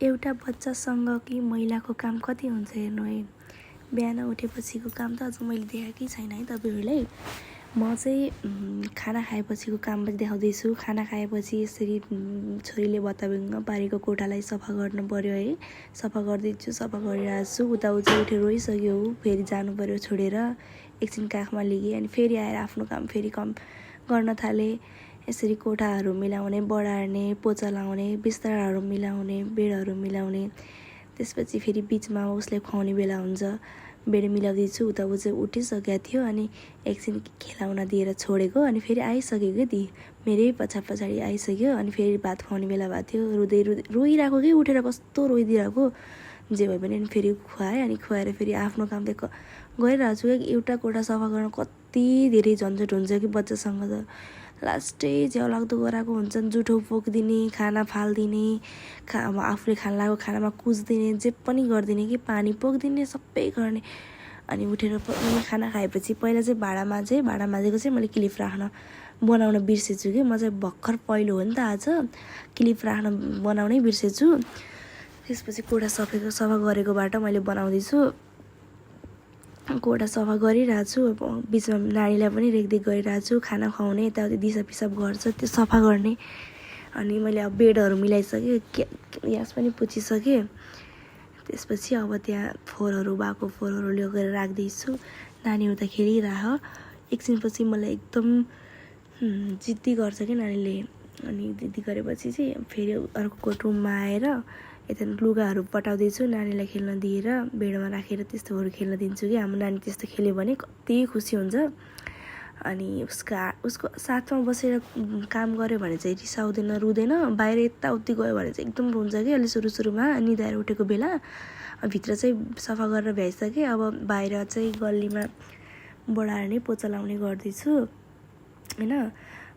एउटा बच्चासँगकी महिलाको काम कति हुन्छ हेर्नु है। बिहान उठेपछिको काम त अझ मैले देखाएकै छैन है तपाईँहरूलाई। म चाहिँ खाना खाएपछिको काम पनि देखाउँदैछु। खाना खाएपछि यसरी छोरीले भत्ताभुङ्ग पारेको कोठालाई सफा गर्नु पऱ्यो है। सफा गर्दैछु, सफा गरिरहेको छु। उताउति उठेर रोइसक्यो, फेरि जानु पऱ्यो छोडेर। एकछिन काखमा लिएँ अनि फेरि आएर आफ्नो काम फेरि गर्न थालेँ। यसरी कोठाहरू मिलाउने, बढार्ने, पोचा लाउने, बिस्ताराहरू मिलाउने, बेडहरू मिलाउने। त्यसपछि फेरि बिचमा उसले खुवाउने बेला हुन्छ, बेड मिलाउँदैछु। उता ऊ चाहिँ उठिसकेको थियो अनि एकछिन खेलाउन दिएर छोडेको अनि फेरि आइसक्यो क्या ती मेरै पछाडि आइसक्यो। अनि फेरि भात खुवाउने बेला भएको थियो। रुँदै रोइरहेको कि उठेर कस्तो रोइदिरहेको। जे भए पनि फेरि खुवाएँ अनि खुवाएर फेरि आफ्नो काम त गरिरहेको छु। एउटा कोठा सफा गर्न कति धेरै झन्झट हुन्छ कि बच्चासँग त। लास्टै झ्याउ लाग्दो गराएको हुन्छन्। जुठो पोखिदिने, खाना फालिदिने, अब आफूले खान लागेको खानामा कुच्दिने, जे पनि गरिदिने कि पानी पोखिदिने, सबै गर्ने। अनि उठेर खाना खाएपछि पहिला चाहिँ भाँडा माझेको चाहिँ मैले क्लिप बनाउन बिर्सेछु कि। म चाहिँ भर्खर पहिलो हो नि त आज, क्लिप बनाउनै बिर्सेछु। त्यसपछि कोठा सफा गरेकोबाट मैले बनाउँदैछु। कोठा सफा गरिरहेको छु। बिचमा नानीलाई पनि रेखदेख गरिरहेको छु। खाना खुवाउने, यताउति दिसा पिसाब गर्छ, त्यो सफा गर्ने। अनि मैले अब बेडहरू मिलाइसकेँ, ग्यास पनि पुछिसकेँ। त्यसपछि अब त्यहाँ फोहोरहरू भएको फोहोरहरू लगेर राख्दैछु। नानी उता खेलिरह। एकछिनपछि मलाई एकदम जिद्दी गर्छ कि नानीले। अनि जिद्दी गरेपछि चाहिँ फेरि अर्को रुममा आएर यता लुगाहरू पटाउँदैछु नानीलाई खेल्न दिएर। बेडमा राखेर त्यस्तोहरू खेल्न दिन्छु कि। हाम्रो नानी त्यस्तो खेल्यो भने कति खुसी हुन्छ। अनि उसको साथमा बसेर काम गऱ्यो भने चाहिँ रिसाउँदैन, रुँदैन। बाहिर यताउति गयो भने चाहिँ एकदम रुन्छ कि। अलि सुरुमा निदाएर उठेको बेला भित्र चाहिँ सफा गरेर भ्याइसकेँ। अब बाहिर चाहिँ गल्लीमा बढार्ने, पोचा लाउने गर्दैछु होइन।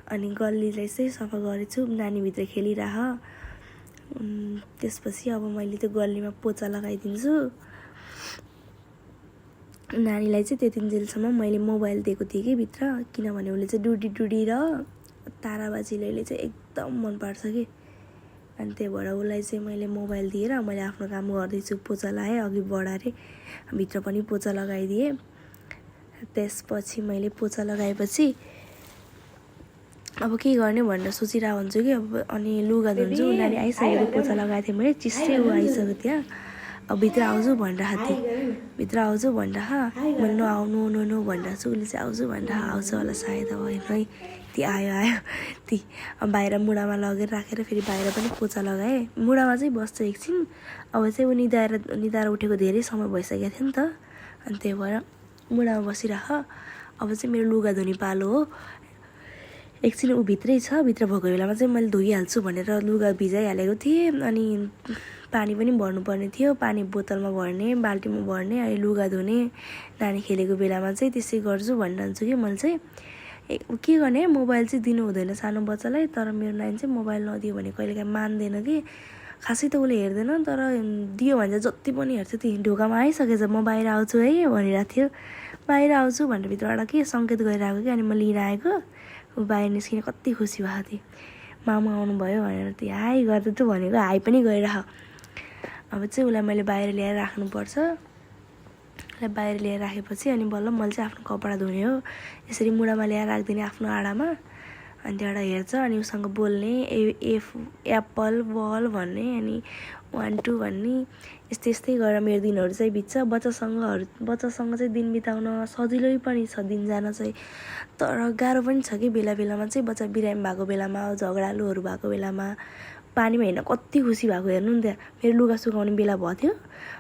अनि गल्लीलाई चाहिँ सफा गरेछु। नानीभित्र खेलिरह। त्यसपछि अब मैले त्यो गल्लीमा पोचा लगाइदिन्छु। नानीलाई चाहिँ त्यतिन्जेलसम्म मैले मोबाइल दिएको थिएँ कि भित्र, किनभने उसले चाहिँ डुडी र ताराबाजीले चाहिँ एकदम मन पर्छ कि। अनि त्यही भएर उसलाई चाहिँ मैले मोबाइल दिएर मैले आफ्नो काम गर्दैछु। पोचा लगाएँ, अघि बढारेँ, भित्र पनि पोचा लगाइदिएँ। त्यसपछि मैले पोचा लगाएपछि अब के गर्ने भनेर सोचिरहेको हुन्छु कि। अब अनि लुगा धुन्छु। नानी आइसकेको पोचा लगाएको थिएँ मैले, चिसै ऊ आइसकेको त्यहाँ। अब भित्र आउँछु भनिरहेको थिएँ, भित्र आउँछु भनिरह। मैले नआउनु नो भनिरहेको छु। उसले चाहिँ आउँछु भनिरह। आउँछ होला सायद अब हेर्नु है। ती आयो ती अब बाहिर मुढामा लगेर राखेर फेरि बाहिर पनि पोचा लगाएँ। मुढामा चाहिँ बस्छ एकछिन। अब चाहिँ ऊ निदाएर उठेको धेरै समय भइसकेको थियो नि त। अनि त्यही भएर मुढामा बसिरह। अब चाहिँ मेरो लुगा धुने पालो हो। एकछिन ऊ भित्रै छ, भित्र भएको बेलामा चाहिँ मैले धोइहाल्छु भनेर लुगा भिजाइहालेको थिएँ। अनि पानी पनि भर्नुपर्ने थियो। पानी बोतलमा भर्ने, बाल्टीमा भर्ने, अनि लुगा धुने। नानी खेलेको बेलामा चाहिँ त्यसै गर्छु भनिरहन्छु कि। मैले चाहिँ के गर्ने, मोबाइल चाहिँ दिनु हुँदैन सानो बच्चालाई। तर मेरो नानी चाहिँ मोबाइल नदियो भने कहिलेकाहीँ मान्दैन कि। खासै त उसले हेर्दैन, तर दियो भने चाहिँ जति पनि हेर्छ। ती ढोकामा आइसकेछ, म बाहिर आउँछु है भनिरहेको थियो। बाहिर आउँछु भनेर भित्रबाट के सङ्केत गरिरहेको कि। अनि म लिन आएको, ऊ बाहिर निस्किने कति खुसी भएको थिएँ। मामा आउनुभयो भनेर त्यो हाई गर्दा त भनेको हाई पनि गइरह। अब चाहिँ उसलाई मैले बाहिर ल्याएर राख्नुपर्छ। उसलाई बाहिर ल्याएर राखेपछि अनि बल्ल मैले चाहिँ आफ्नो कपडा धुने हो। यसरी मुढामा ल्याएर राखिदिने आफ्नो आडामा। अनि त्यहाँबाट हेर्छ अनि उसँग बोल्ने, एप्पल बल भन्ने, अनि 1 2 भन्ने। यस्तै गरेर मेरो दिनहरू चाहिँ बित्छ। बच्चासँग चाहिँ दिन बिताउन सजिलै पनि छ दिन जान चाहिँ। तर गाह्रो पनि छ कि। बेलामा चाहिँ बच्चा बिरामी भएको बेलामा, झगडालुहरू भएको बेलामा पानीमा हिँड्न कति खुसी भएको हेर्नु नि त्यहाँ। मेरो लुगा सुकाउने बेला भएको थियो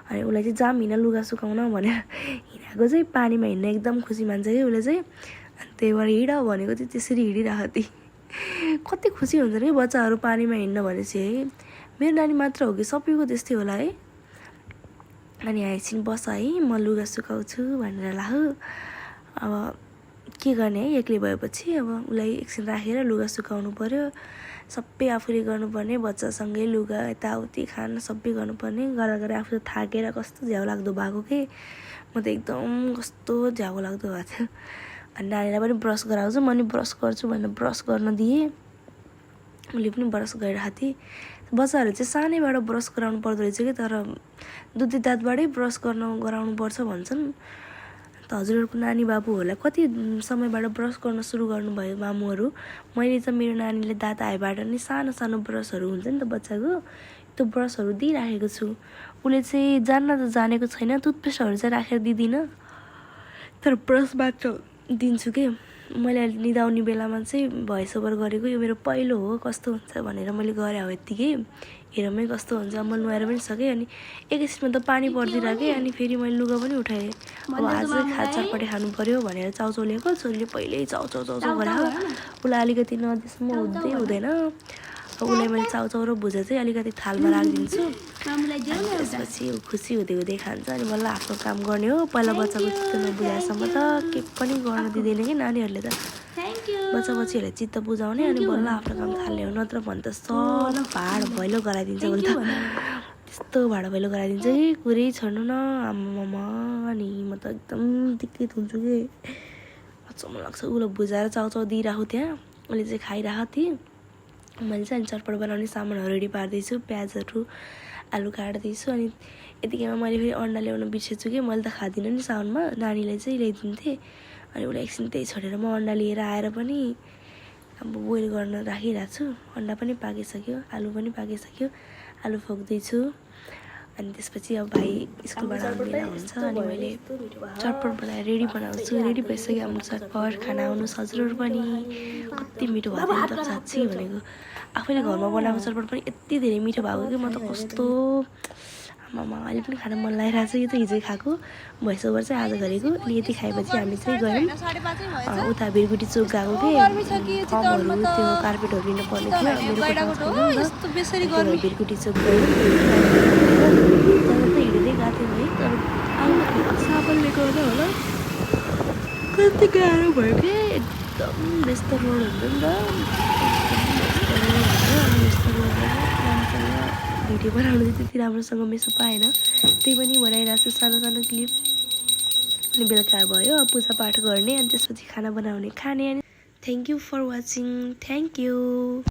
अनि उसलाई चाहिँ जाम हिँड लुगा सुकाउन भनेर हिँडेको चाहिँ। पानीमा हिँड्न एकदम खुसी मान्छ कि उसले चाहिँ। अनि त्यही भएर हिँड भनेको चाहिँ त्यसरी हिँडिरहेको थिएँ। कति खुसी हुन्छ कि बच्चाहरू पानीमा हिँड्न भनेपछि है। मेरो नानी मात्र हो कि सबैको त्यस्तै होला है। अनि एकछिन बस है, म लुगा सुकाउँछु भनेर ला। अब के गर्ने है, एक्लै भएपछि अब उसलाई एकछिन राखेर लुगा सुकाउनु पऱ्यो। सबै आफूले गर्नुपर्ने, बच्चासँगै लुगा यताउति खाना सबै गर्नुपर्ने। गरेर आफू थाकेर कस्तो झ्याउ लाग्दो भएको कि। म त एकदम कस्तो झ्याउ लाग्दो भएको थियो। अनि नानीलाई पनि ब्रस गराउँछु, म नि ब्रस गर्छु भनेर ब्रस गर्न दिएँ। उसले पनि ब्रस गरिरहेको थिएँ। बच्चाहरू चाहिँ सानैबाट ब्रस गराउनु पर्दो रहेछ कि तर दुधी दाँतबाटै ब्रस गराउनु पर्छ भन्छन्। त हजुरहरूको नानी बाबुहरूलाई कति समयबाट ब्रस गर्न सुरु गर्नुभयो मामुहरू? मैले त मेरो नानीले दाँत आएबाट नै सानो सानो ब्रसहरू हुन्छ नि त बच्चाको, त्यो ब्रसहरू दिइराखेको छु। उसले चाहिँ जान्न त जानेको छैन, टुथपेस्टहरू चाहिँ राखेर दिँदिनँ, तर ब्रस मात्र दिन्छु के। मैले अहिले निदाउने बेलामा चाहिँ भोइस ओभर गरेको, यो मेरो पहिलो हो, कस्तो हुन्छ भनेर मैले गरेँ हो यत्तिकै, हेरमै कस्तो हुन्छ। म नुहाएर पनि सकेँ, अनि एकैछिनमा त पानी परिदिरहेँ, अनि फेरि मैले लुगा पनि उठाएँ। अब आज चटपटे खानु पऱ्यो भनेर चाउचाउ ल्याएको, छोरीले पहिल्यै चाउचाउ गरेर उसलाई अलिकति नदिएसम्म हुँदैन। उसलाई मैले चाउचाउ र भुजा चाहिँ अलिकति थालमा राखिदिन्छु, त्यसपछि ऊ खुसी हुँदै खान्छ। अनि बल्ल आफ्नो काम गर्ने हो। पहिला बच्चाको चित्त नबुझाएसम्म त के पनि गर्न दिँदैन कि नानीहरूले त, बच्चाबच्चीहरूलाई चित्त बुझाउने अनि बल्ल आफ्नो काम थाल्ने हो, नत्र भने त सब भाड भैलो गराइदिन्छ उसले त। त्यस्तो भाड भैलो गराइदिन्छ कि कुरै छोड्नु न आमामा। अनि म त एकदम दिक्कित हुन्छु कि, अचम्म लाग्छ। उसलाई भुजाएर चाउचाउ दिइरहेको त्यहाँ, उसले चाहिँ खाइरहेको थिएँ। मैले चाहिँ अनि चटपट बनाउने सामानहरू रेडी पार्दैछु, प्याजहरू आलु काट्दैछु। अनि यतिकैमा मैले फेरि अन्डा ल्याउन बिर्सेछु कि, मैले त खाँदिनँ नि साउनमा, नानीलाई चाहिँ ल्याइदिन्थेँ। अनि उसलाई एकछिन त्यही छोडेर म अन्डा लिएर आएर पनि अब बोइल गर्न राखिरहेको छु। अन्डा पनि पाकिसक्यो, आलु पनि पाकिसक्यो, आलु फोक्दैछु। अनि त्यसपछि अब भाइ स्कुलबाट आउनेला हुन्छ, अनि मैले चटपट बनाएर रेडी बनाउँछु। रेडी भइसक्यो हाम्रो चटपट खाना, आउनुहोस् हजुरहरू पनि। कति मिठो भएको थियो नि त साँच्चै भनेको, आफैले घरमा बनाएको चटपट पनि यति धेरै मिठो भएको कि, म त कस्तो आमामा अहिले पनि खान मन लागिरहेको छ। यो त हिजै खाएको भोइस ओभर चाहिँ आज गरेको। अनि यति खाएपछि हामी चाहिँ गयौँ उता भिरगुटी चोक गएको कि, फर्महरू त्यो कार्पेटहरू लिनु पर्ने थियो, मेरो कोठामा भिरगुटी चोक गयौँ। त हिँड्दै गएको थियौँ है, तर आउनु साबलले गर्दा होला कति गाह्रो भयो कि, एकदम व्यस्त रोड हुन्छ नि त, भिडियो बनाउनु चाहिँ त्यति राम्रोसँग मेसो पाएन, त्यही पनि बनाइरहेको छु सानो सानो क्लिप। अनि बेलुका भयो पूजापाठ गर्ने, अनि त्यसपछि खाना बनाउने खाने। अनि thank you for watching, thank you.